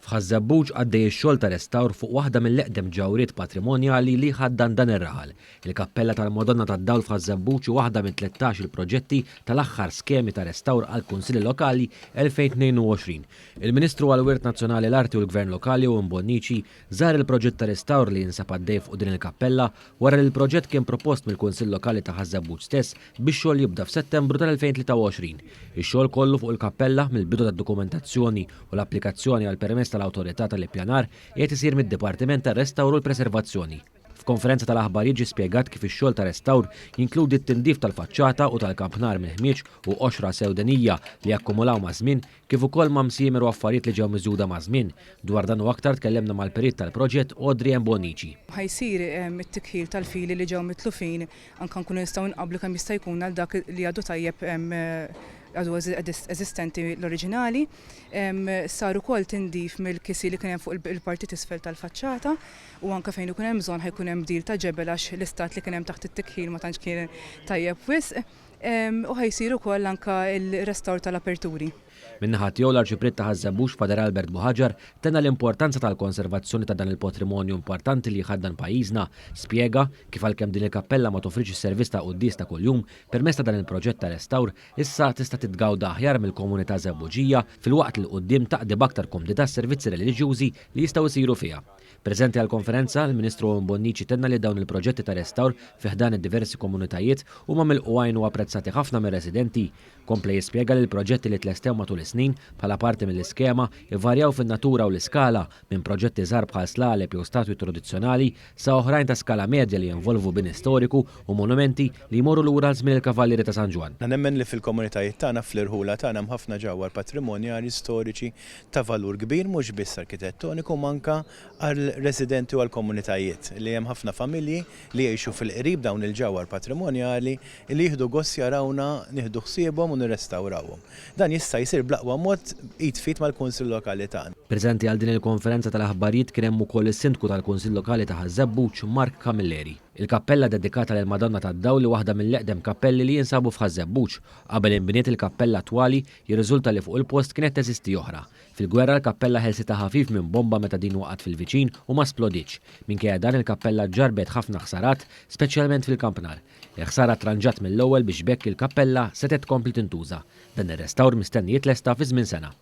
F'Ħaż-Żebbuġ għaddej ix-xogħol ta' restawr fuq waħda mill-eqdem ġawhriet patrimonjali li jħaddan dan ir-raħal. Il-Kappella tal-Madonna tad-Dawl f'Ħaż-Żebbuġ hi waħda minn 13 il-proġetti tal-aħħar skemi ta' restawr għall-Kunsilli Lokali 2022. Il-Ministru għall-Wirt Nazzjonali l-Arti u l-Gvern Lokali Owen Bonnici żar il-proġett ta' restawr li jinsab għaddej fuq din il-kappella wara li l-proġett kien propost mill-Kunsill Lokali ta' Ħaż-Żebbuġ stess bix-xogħol jibda f'Settembru tal-2023. Ix-xogħol kollu fuq il-kappella, mill-bidu tad-dokumentazzjoni u l-applikazzjoni għall-permess tal-Awtorità tal-Ippjanar, qiegħed isir mid-Dipartiment tar-Restawr u l-Preservazzjoni. F'konferenza tal-aħbarijiet ġie spjegat kif ix-xogħol ta' restawr jinkludi t-tindif tal-faċċata u tal-kampnar mill-ħmieġ u qoxra sewdenija li akkumulaw maż-żmien, kif ukoll ma' msiemer u affarijiet li ġew miżjuda maż-żmien. Dwar dan u aktar tkellimna mal-perit tal-proġett Audrey M. Bonnici. Ħa jsir it-tikħil tal-fili li ġew mitlufin anke nkunu nistgħu nqabblu kemm jista' jkun għal dak li għadu tajjeb għadu eżistenti l-oriġinali. Sar ukoll tindif mill-kisi li kien hemm fuq il-parti t'isfel tal-faċċata u anke fejn ikun hemm bżonn ħa jkun hemm bdil ta' ġebel għax l-istat li kien hemm taħt it-tikħil ma tantx kien tajjeb wisq. U ħa jsir ukoll anke l-restawr tal-aperturi. Min-naħa tiegħu l-Arċipriet ta' Ħaż-Żebbuġ Father Albert Buhagiar tenna l-importanza tal-konservazzjoni ta' dan il-potrimonju importanti li jħaddan pajjiżna. Spjega kif għalkemm din il-kappella ma toffrix is-servizz ta' quddies ta' kuljum, permezz ta' dan il-proġett ta' restawr issa tista' titgawda aħjar mill-komunità Żebbuġija filwaqt li 'l quddiem taqdi b'aktar kumdità s-servizzi reliġjużi li jistgħu jsiru fiha. Preżenti għall-konferenza, il-Ministru Owen Bonnici tenna li dawn il-proġetti ta' restawr fi ħdan id-diversi komunitajiet huma milqugħin u apprezzati ħafna mir-residenti. Kompla jispjega li l-proġetti li tlestew matul is-snin bħala parti mill-iskema ivarjaw fin-natura u l-iskala, minn proġetti żgħar bħal slaleb jew statwi tradizzjonali sa oħrajn ta' skala medja li jinvolvu bini storiku u monumenti li jmorru lura għal żmien il-Kavallieri ta' San Ġwann. Nemmen li fil-komunitajiet tagħna, fl-irħula tagħna hemm ħafna ġawhar patrimonjali storiċi ta' valur kbir mhux biss arkitettoniku imma anke għar-residenti u għall-komunitajiet li hemm ħafna familji li jgħixu fil-qrib dawn il-ġawhar patrimonjali li jieħdu gost jarawna nieħdu ħsiebhom u nirrestawrawhom. Dan jista' jsir bl-aqwa mod id f'id mal-Kunsill Lokali tagħna. Preżenti għal din il-konferenza tal-aħbarijiet kien hemm ukoll is-Sindku tal-Kunsill Lokali ta' Ħaż-Żebbuġ, Mark Camilleri. Il-kappella dedikata lill-Madonna tad-Dawl hi waħda mill-eqdem kappelli li jinsabu f'Ħaż-Żebbuġ. Qabel inbniet il-kappella attwali, Jirriżulta li fuq il-post kienet teżisti oħra. Fil-gwerra l-kappella ħelsitha ħafif minn bomba meta din waqgħet fil-viċin u ma splodietx. Minkejja dan il-kappella ġarrbet ħafna ħsarat, speċjalment fil-kampnar. Il-ħsara tranġat mill-ewwel biex b'hekk il-kappella setgħet tkompli tintuża. Dan ir-restawr mistenni jitlesta fi żmien sena.